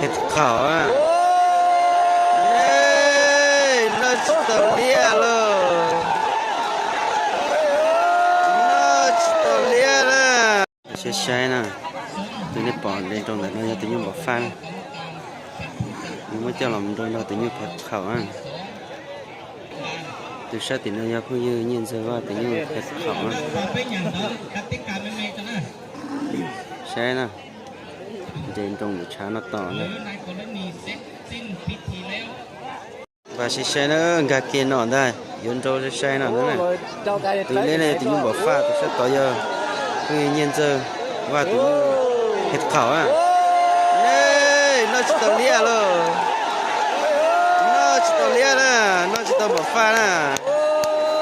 Qhaum, noj tsis tau liab lauj, noj tsis tau liab na. Saib saib na, tus nej pom nres nroo ntawm no yog tus nyuj npam faj na. Nws muab coj los nroo nrog tus nyuj phav qhaum na. Tus sab tim no yog phooj ywg Nyiaj Ntxawg Vaj tus nyuj phav qhaum na. Saib na, nres nroo ntawm tshav no tom na. Npaj sai sai na, nkag kiag no ntag, yuav nrau sai sai no na. Tus liab ne tus nyuj npam faj, tus sab tod yog phooj ywg Nyiaj Ntxawg Vaj tus nyuj phav qhaum na. Noj tsis tau liab lauj, noj tsis tau liab na, noj tsis tau npam faj na.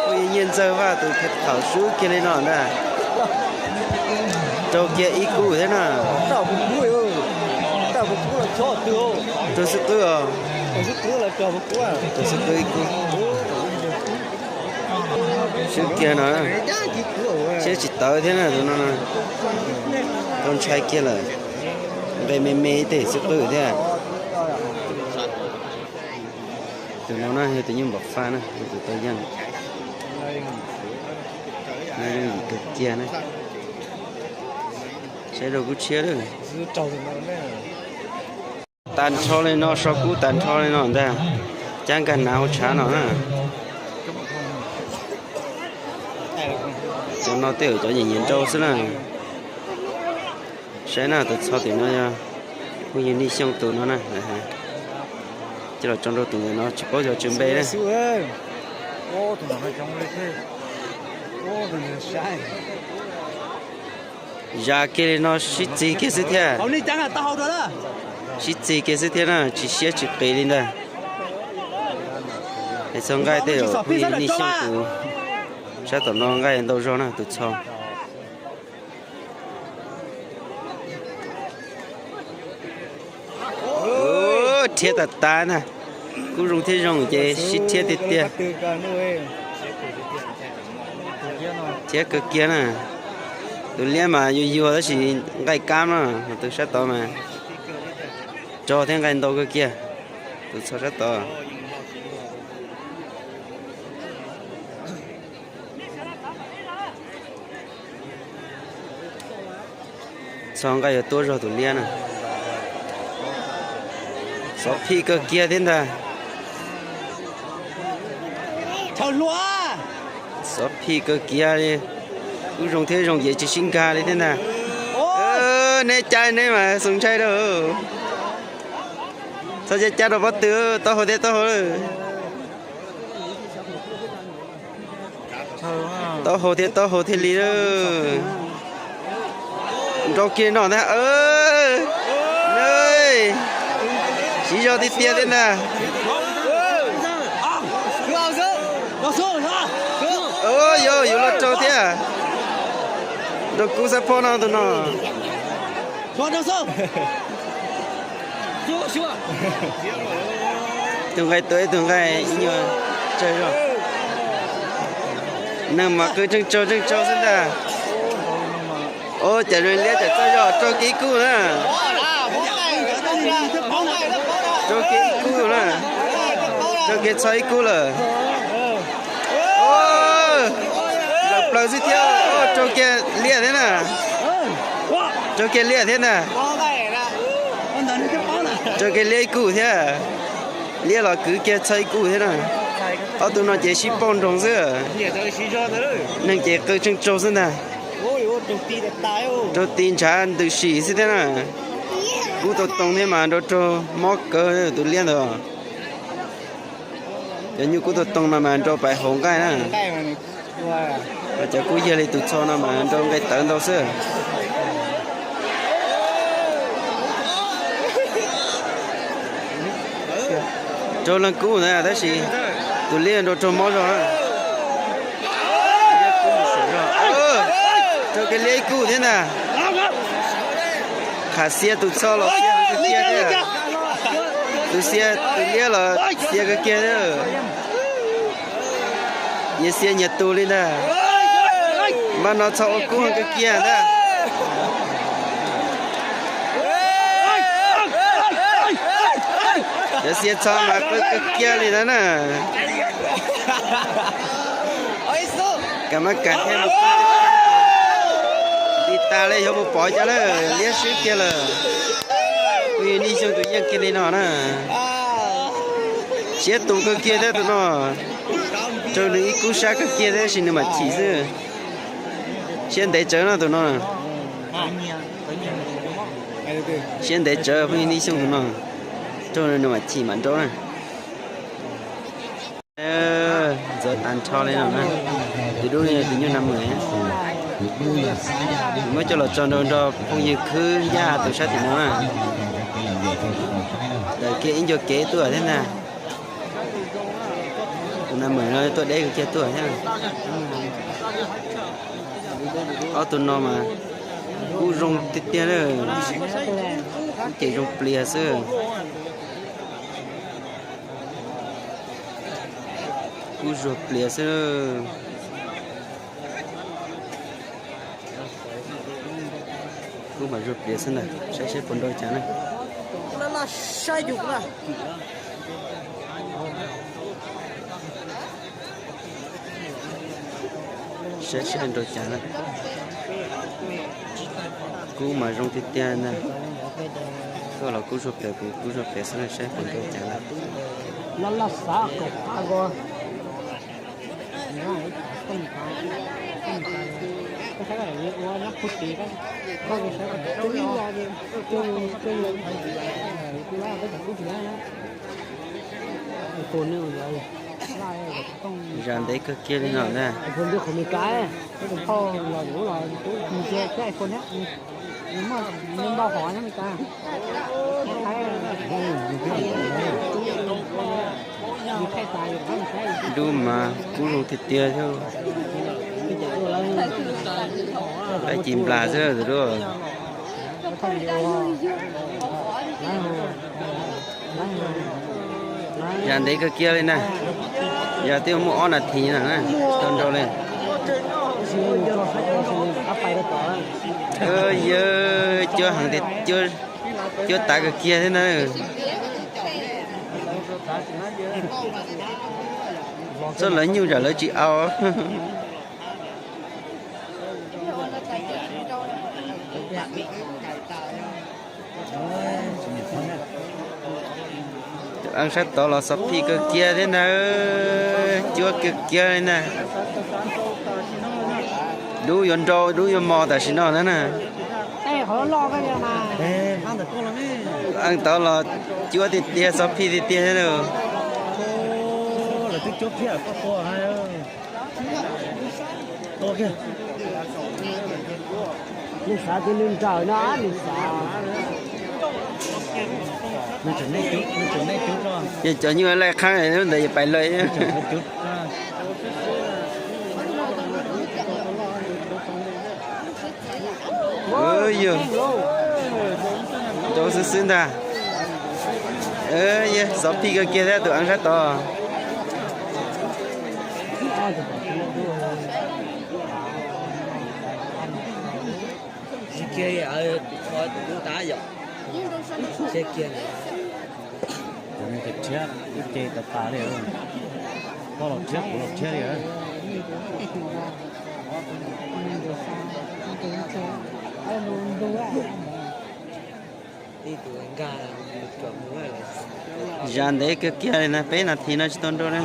Phooj ywg Nyiaj Ntxawg Vaj tus phav qhaum sub kiag li no ntag. Rau kiag ib kub thiab na. Rau xib qwb os. Rau xib qwb ib kub. Sub kiag no, siab tsis tawv thiab na tus no. Tau ntshai kiag lawm. Nqe me me ib teg xib qwb thiab. Tus no na yog tus nyuj npam faj na, tus tau yeej. Yeej yim kawg kiag na. Saib rau kub tshiab lawm. Tag nrho li no, so kub tag nrho li no ntag. Cab nkag nav hauv tshav no na. Cov no tej zaum cov nyiam nyiam nrau xwb na. Saib na, tus txho tim no yog phooj ywg Nij Xyooj tus no na. Coj los tso nrau tus ntawm no tsis paub xyov tsw npe na. Zas kiag li no sib txig kiag xwb thiab. Sib txig kiag xwb thiab na, tsis siab tsis qis li ntag. Es txho nqaij tej zaum phooj ywg Nij Xyooj tus sab tom no nqaij ntau zog na tus txho. Rhiab tas tas ntag. Kub zoo thiab zoo ces sib rhiab tiag tiag. Rhiab kawg kiag na. Tus liab mas yuag yuag tab sis nqaij kab no, tus sab tod mas rog thiab nqaij ntau kawg kiag. Tus txho sab tod. Txho nqaij yuav tuab zog tus liab na. Xov phij kawg kiag thiab ntag. Xov phij kawg kiag li. Kub zoo thiab zoo ces tsis sib nkag li thiab ntag. Neb caij neb mas xoo ntshai rau. Txhob caij cab rau pob tw, taub hau thiab taub hau lawm. Taub hau thiab taub hau thiaj li lawm. Nrau kiag no ntag. Siv zog tiag tiag thiab ntag. Yog yuav luag raug thiab. Nrau kub xab phob no tus no. Tus nqaij tuaj ib tug nqaij ib nyuag tsawg zog. Neeg mas qw tseej tsaug tseej tsaug xwb ntag. Ua cas zoo liab cas txawj zog, raug kiag ib kub na. Raug kiag ib kub na. Raug kiag txho ib kub lawm. Lawm plaws xwb thiab, raug kiag liab thiab na. Raug kiag liab thiab ntag. Raug kiag liab ib kub thiab. Liab los kwv kiag txho ib kub thiab na. Ob tug no ces sib pauj nroog xwb. Neeg ces qw tseej tsaug xwb ntag. Raug ti ntshav ntws sim xwb thiab na. Kub tau too thiab mas nrau raug mob kawg tus liab ntawd. Cov nyuj kub tau too no mas nrau pais hauv nqaij na. Cov kub yag li tus txho no mas nrau nqaij tawv ntau xwb. Raug leej kub ntawd tab sis tus liab nrau raug mob zog na. Raug kiag liab ib kub thiab ntag. Qham xia tus txho los xia kawg kiag thiab. Tus xia tus liab los xia kawg kiag thiab. Nyias xia nyias tus li ntag. Npaj no txhob ua kub kawg kiag ntag. Xiav txho mas qw kawg kiag li ntawd na. Kam mab kas thiab mus nti tas li, yuav mus pov cov na, liab swb kiag lawm. Kuv yog Nij Xyooj tus yeej kiag li no na. Siab tus kawg kiag thiab tus no, raug nws ib kub sab kawg kiag tab sis nws mam chim xwb. Siab ntev tsawv no tus no. Siab ntev tsawv phooj ywg Nij Xyooj tus no, raug nws mam chim mam nraub na. Ntxuav tag nrho li no na. Tus dub no yog tus nyuj Naj Mawm. Muab coj los tso nrog nrog phooj ywg khwb yaj tus sab tim no na. Tawm kiag ib ncua kev tuaj thiab ntag. Tus Naj Mawm no tuaj deb kiag tuaj thiab. Ob tug no mas kub zoo tiag tiag na, kub ces zoo plias xwb. Kub zuag plias xwb. Kub mas zuag plias xwb ntag, saib seb puas nrau cas na. Saib seb nrau cas na. Kub mas zoo tiag tiag na. Koj los kub zuag plias, kuv kub zuag plias xwb na, saib puas nrau cas na. Zam ntev kawg kiag li no na. Dub mas kub zoo tiag tiag thiab. Dab ci nplas xwb tus dub. Zam ntev kawg kiag li na. Yog twb muaj ob nas this no na, tau nrau li. Yawg, cuab heev tiag, cuab tav kawg kiag thiab na. Txoj lawv nyuj zam lawv tsis au. Tus eeb sab tod los xov phij kawg kiag thiab ntag, cuab kawg kiag li ntag. Dub yuav nrau dub yuav mos tam sim no na na. Tus eeb tod los cuab tiag tiag, xov phij tiag tiag thiab lauj. Nws xav tias nws nrawm no, nws xav. Ces cov nyuj laij qhaib lub ntawd yuav pais lawm. Yog nrau xwb xwb ntag. Yog xov phij kawg kiag thiab tus eeb sab tod. Rhiab, wb ce tas tas li. Koj los rhiab kuv los rhiab li. Zam ntev kawg kiag li na, peb nas this no tsis tau nrau na.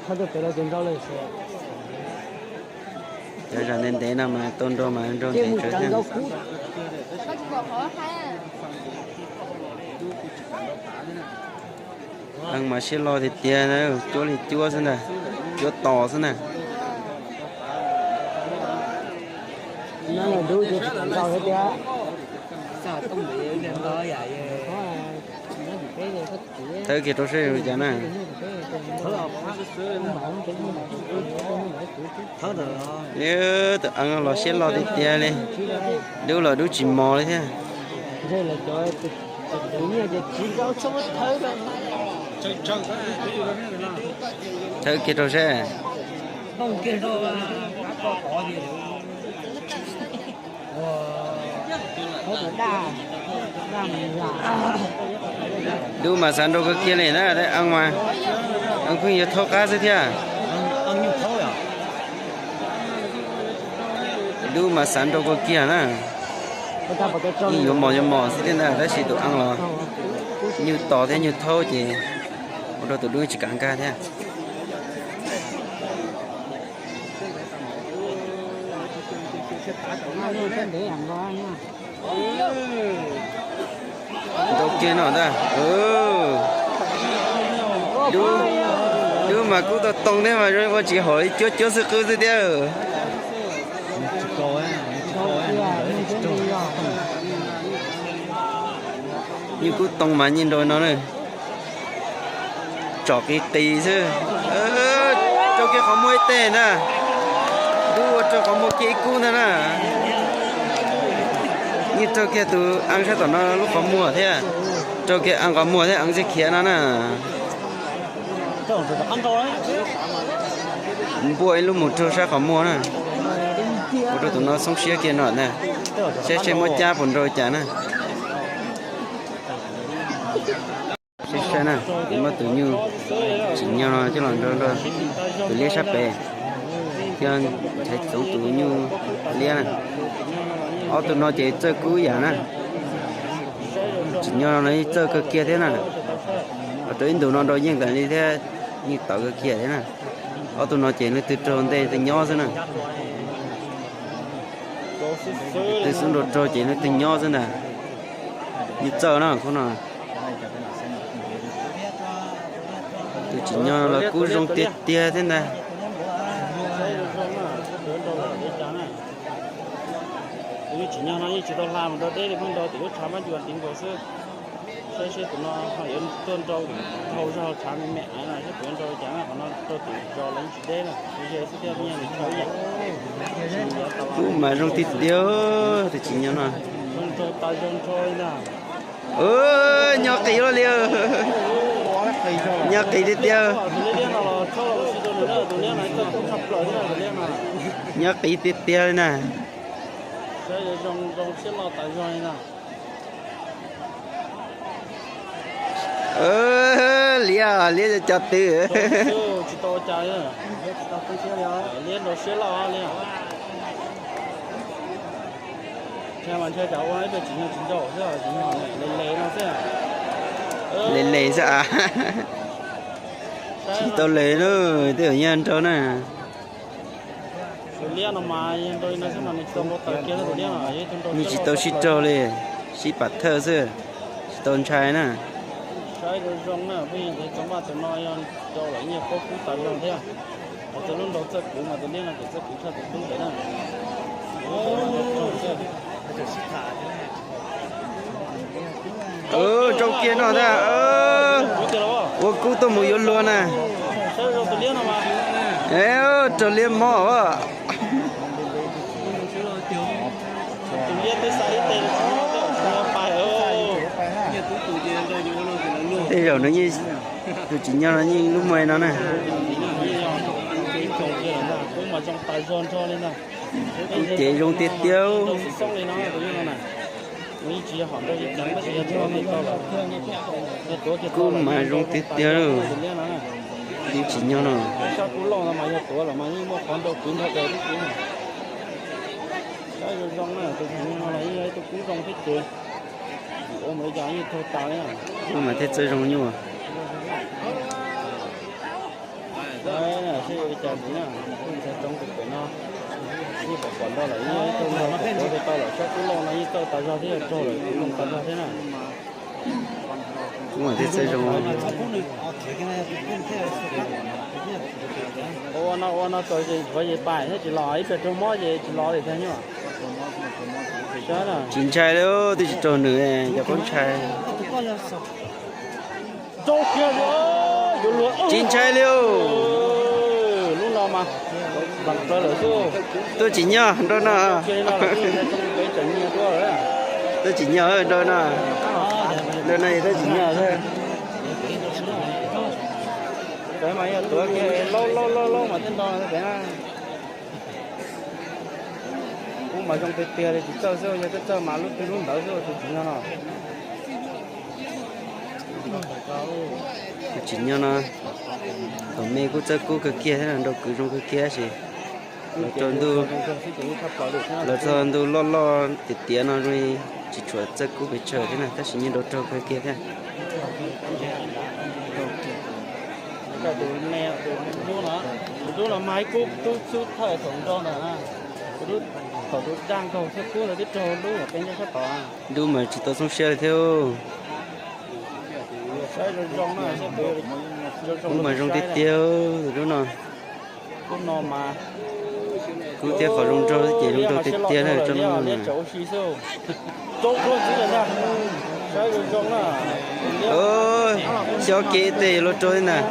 Cov zam ntev ntev no mas tau nrau mas nrau ntev tsawv thiab. Eeb mas siab loj tiag tiag, cuab li cuab xwb ntag, cuab tos xwb ntag. Thawb kiag rau seb zoo li cas na. Tus eeb los siab loj tiag tiag li, dub los dub tsis mos li thiab. Thawb kiag rau seb. Dub mas xav nrau kawg kiag li na, dab eeb mas, eeb pheej yuav thaub qab xwb thiab. Dub mas xav nrau kawg kiag na. Yeej yuav mos yuav mos xwb thiab ntag, tab sis tus eeb los nyuj tos thiab nyuj thaub ces ua rau tus dub tsis kam nkag thiab. Nrau kiag no ntag. Dub mas kuj tau too thiab mas ua tsis haum li, cuab cuab xwb qwb xwb thiab. Nyuj kub too mas nyiaj nrau no na. Tsom qis qis xwb. Raug kiag qhov muag ib teg ntag. Dub ua raug qhov muag kiag ib kub ntag na. Yeej raug kiag tus eeb sab tom no lub qhov muag thiab. Raug kiag eeb qhov muag thiab eeb txij khiav no na. Npuaj ib lub mus raug sab qhov muag na. Ua rau tus no xoob siab kiag no ntag. Saib seb muab cab puas nrau cas na. Saib saib na, kuv muab tus nyuj tsim nyog no coj los nrau nrog tus liab sab pem, thiab nrhiav txoov tus nyuj liab na. Ob tug no ces txawj kub yam na. Tsim nyog no yeej txawj kawg kiag thiab na. Los rau ib ntus no nrau yeej tas li thiab, yeej tawv kawg kiag thiab na. Ob tug no ces leej twg raug ntej leej twg nyob xwb na. Leej twg xub nrau raug ces leej twg nyob xwb ntag. Yeej txawj na khub no. Tus tsim nyog los kub zoo tiag tiag thiab ntag. Tus tsim nyog no yeej tsis tau hla mus nrau deb li, pheej nrau tim lub tshav mab ncua tid nkaus xwb. Saib seb tus no ho yuav tuaj nrau dhau zog tshav me me no, saib puas yuav nrau li cas na, qhov no rau tim zos los yeej tsis deb na, ze xwb thiab, nws tshav ib yam. Kub mas zoo tiag tiag, tus tsim nyog no. Zoo nrau tas zog nrau li ntag. Nyob qis luaj li, nyob qis tiag tiag. Nyob qis tiag tiag li na. Liab, liab cov twg. Lem lem xwb a. Tsis tau lem na, tej zaum nyaj nrau na. Nws tsis tau sib raug li, sib pam thawj xwb, tsis tau ntshai na. Rau kiag no ntag. Ua kub tuaj mus yuav luag na. Raug liab mob. Tej zaum nws yeej, tus tsim nyog no yeej lub muag no na. Kub cev zoo tiag tiag. Kub mas zoo tiag tiag. Tus tsim nyog no. Kub mas thiaj txawj zoo nyuaj. Kub mas thiaj txawj zoo. Ua no ua no txaus ces tshuav ces pais thiab, tsis los ib pliag raug mob ces tsis los li thiab nyuaj. Tsis ntshai li, twb tsis raug nws, cov paub ntshai. Tsis ntshai li. Lub no mas, tuaj tsim nyog nrau no. Tuaj tsim nyog nrau no. Nrau no tuaj tsim nyog. Mas yog tuav kiag laub laub laub laub mas thiaj nrau na. Mas zoo tiag tiag li, tsis txawj xwb, yog twb txawj mas lub twg lub ntawd xwb tus tsim nyog no. Tus tsim nyog no, thaum me kuj txawj kub kawg kiag thiab, nrau kwv zoo kawg kiag tab sis los txog ntuj, los txog ntuj loj loj tiav tiav no zoo li tsis tshua txawj kub pes tsawg thiab na, tab sis yeej nrau raug kawg kiag thiab. Tus dub no mas ib kub tub xub thawj thaum nrau ntawd, thaum tus daj nkaug xwb kub ntawd twb raug dub peb nyob sab tod. Dub mas tsis tau xoob siab li thiab. Kub mas zoo tiag tiag tus dub no. Kub thiab qhov zoo nraug ces zoo nraug tiag tiag na tso no. Xyov kev tej yuav luag raug thiab ntag.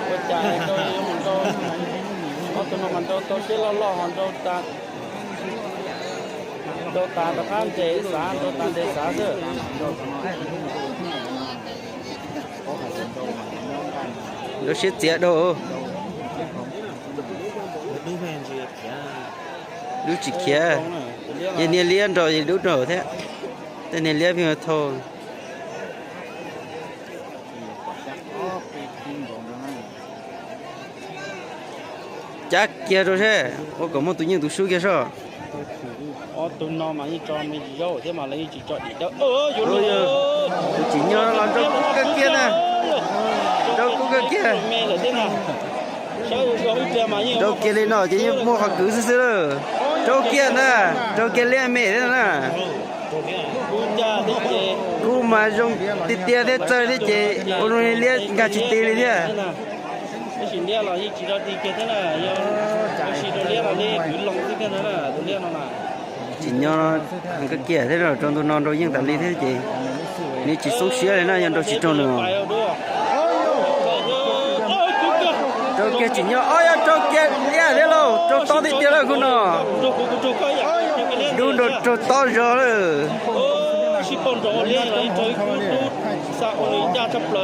Nrau tas rov qab ntes xav, nrau tas ntes xav xwb. Nrau siab txiav dhau. Dub tsis khiav. Yog niag liab nrau ces dub nrau thiab. Tej niag liab pheej thau. Cab kiag rau seb ua kom muaj tus yeej tus sub kiag soj. Tus no mas yeej tso me zaub thiab mas lawv yeej tsis tso dim dawb. Tus tsim nyog los nrau kub kawg kiag na. Nrau kub kawg kiag. Nrau kiag li no ces yeej muaj qhov kwv xwb xwb lawm. Nrau kiag ntag, nrau kiag liab me thiab na. Kub mas zoo tiag tiag thiab txawj thiab ces ua zoo li liab nkag tsis ti li thiab. Tsim nyog kawg kiag thiab rau ntu no nrau yeej tas li thiab ces nws tsis xoob siab li na yog nrau tsis raug nws. Rau kiag tsim nyog, o yog rau kiag liab thiab lauj, rau tob tiag tiag lawm khub no. Dub nrau raug tob zog lawm.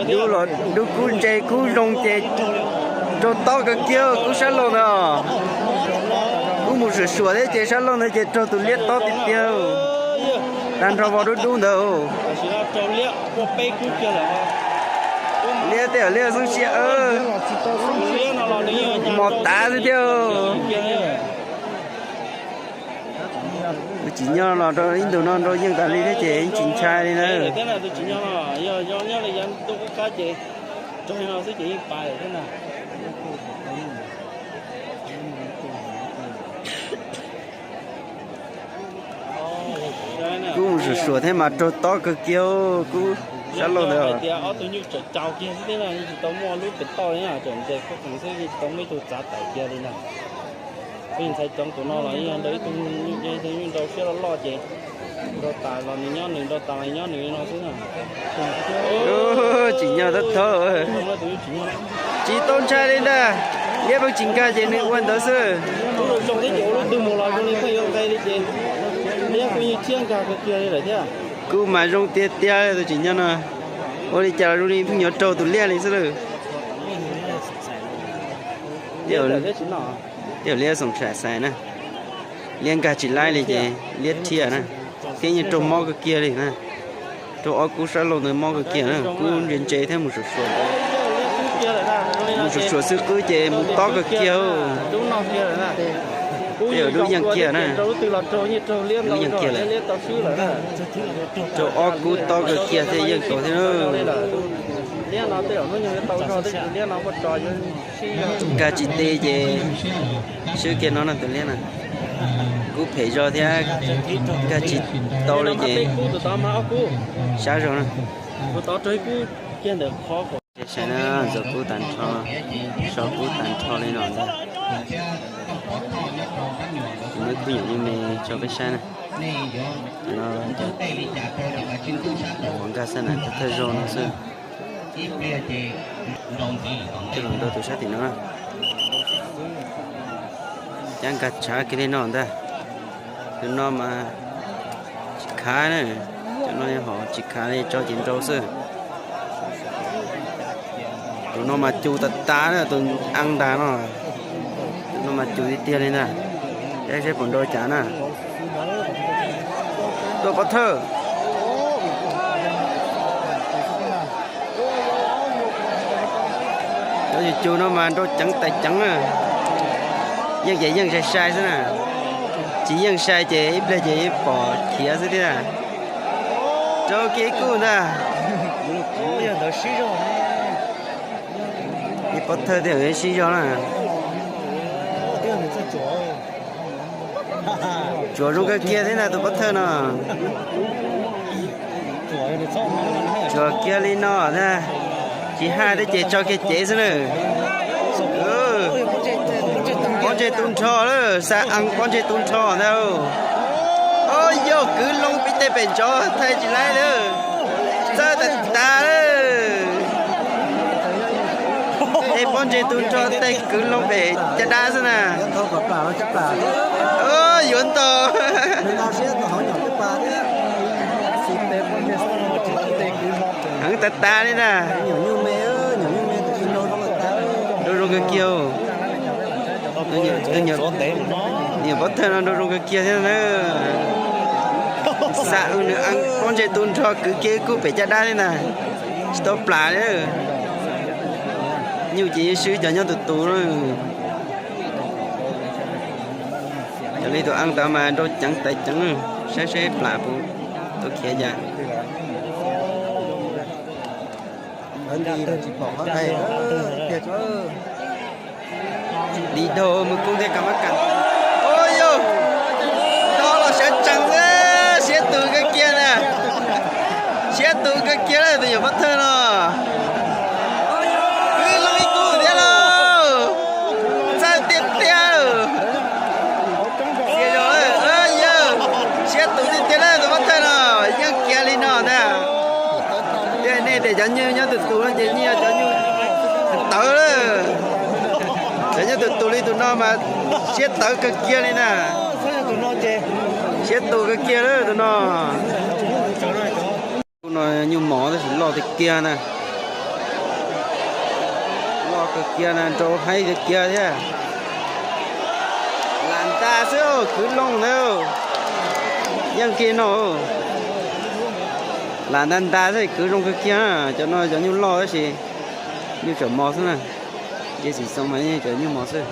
Dub los dub kub ntse kub zoo ces raug tob kawg kiag kub sab laug ntawd. Kub mus suam suam thiab ces sab laug ntawd ces raug tus liab tob tiag tiag. Tag nrho vos dub dub ntawd. Liab tej yam liab xoob siab. Mos tav xwb thiab. Tus tsim nyog los rau ib ntus no nrau yeej tas li thiab ces tsis ntshai li na. Kub mus suam suam thiab mas raug tob kawg kiag kub sab laug ntawd. Ob tug nyuj tseem caus kiag xwb thiab, yeej tsis tau muaj lub pem toj li, tseem ntes khaub qees xwb, yeej tsis tau muaj ib tug txav tawm kiag li ntag. Peb ntxhais cov tus no los yog nrau ib tug nyuj, ib tug nyuj nrau siab loj loj ces nrau tas los nws nyob nws, nrau tas los nyob nws li no xwb na. Tsim nyog tab thawj. Tsis tau ntshai li ntag, liab pheej tsis nkag ces nws ua ntawd xwb. Zoo thiab ces ua lub twg mus los zoo li pheej yuav nqe li ces liab kuj yeej tshiab nkag kawg kiag li lawm thiab. Kub mas zoo tiag tiag tus tsim nyog no, ua li cas los zoo li pheej yuav raug tus liab li xwb lawm. Tej zaum liab xoom xais xais na, liab nkag tsis laib li ces liab thiaj na, thiab yeej raug mob kawg kiag li na. Raug ob kub sab laug ntawd mob kawg kiag na, kub ntse ntse thiab mus suam suam. Mus suam suam xwb qwb ces mus tob kawg kiag. Tej zaum dub yeej kiag na, dub yeej kiag lawm. Raug ob kub tob kawg kiag thiaj yeej tau thiab. Nkag tsis ti ces swb kiag no na tus liab na. Kub phem zog thiab, nkag tsis tau li ces sab zog na. Ces saib na, ntxuav kub tag nrho, so kub tag nrho li no ntag. Muaj ib khub nyuam nyuj me tso peb saib na. Cov no nkag xab nam thawj zaug no xwb. Coj los nrau tus sab tim no na. Cab nkag tshav kiag li no ntag. Tus no mas tsis khav na, cov no ho tsis khav li, tso ces nrau xwb. Tus no mas cus tas tas na, tus a ntag no. Tus no mas cus tiag tiag li ntag. Saib seb puas nrau cas na. Tua pov thawj. Cov yus cus no mas nrau ceev tais ceev na. Yeej ces yeej sai sai xwb na. Tsis yeej sai ces ib pliag ces pom khiav xwb thiab. Rau kiag ib kuj ntag. Ib pov thawj thiaj sib zog na. Tsuas zoo kawg kiag thiab ntag tus pov thawj no. Tsuas kiag li no ntag. Tsis haj thiab ces tso kiag cev xwb na. Pob ntseg tu nrho lawm, xa ees pob ntseg tu nrho ntag. Au, yog kwv loo peb tej pem ntsov thaij tsis laib lawm. Txawj tas tas lawm. Tej pob ntseg tu nrho tej kwv loo pem caj dab xwb na. Yuav ntog. Heev tas tas li ntag. Nrau zoo kawg kiag. Tus nyuam pov thawj no nrau zoo kawg kiag thiab na. Xa nws pob ntseg tu nrho kwv kiag kuj pem caj dab thiab ntag. Tsis tau plam li. Nyuj ces yeej swb cov nyob tus tus na. Yog li tus eeb tod mas nrau ceev tais ceev, saib saib plam puas tau khiav cas. Li dhau mus kub thiab kas mab kas. Ua yog, nrau los sawv tsees xwb, siab tus kawg kiag na. Siab tus kawg kiag lawm tus nyuam pov thawj no. Kwv loo ib kub thiab lauj. Txawj tiag tiag. Yog, siab tus tiag tiag lawm tus pov thawj no, yeej kiag li no ntag. Tiag nej tias cov nyuj nyob tus tus no ces yeej yog cov nyuj tawv lawm. Cov nyob tus tus li tus no mas siab tawv kawg kiag li na. Siab tus kawg kiag lawm tus no. Tus no nyuj mos tab sis loj tiag kiag na. Loj kawg kiag na, nrau haib kawg kiag thiab. Lam ntas xwb, kwv loo ntag. Yeej kiag no. Lam ntas ntas xwb, kwv zoo kawg kiag na. Cov no cov nyuj loj tab sis nyuj tseem mos xwb na. Nce xim xoo mas cov nyuj mos xwb.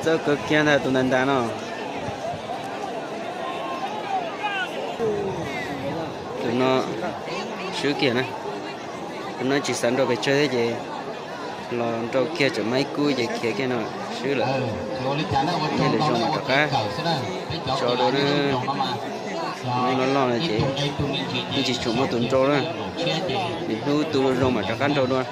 Txawj kawg kiag ntag tus ntas ntas no. Tus no swb kiag na. Tus no tsis xav nrau pes tsawg thiab ces los nrau kiag tseem muaj ib kub ces khiav kiag no swb lawm. Nyob lwm zaus mam rov qab tso dua na. Hnub loj loj no ces yeej tsis tshua muaj tus nrau na. Lwm hnub tu zoo mam rov qab nrau dua.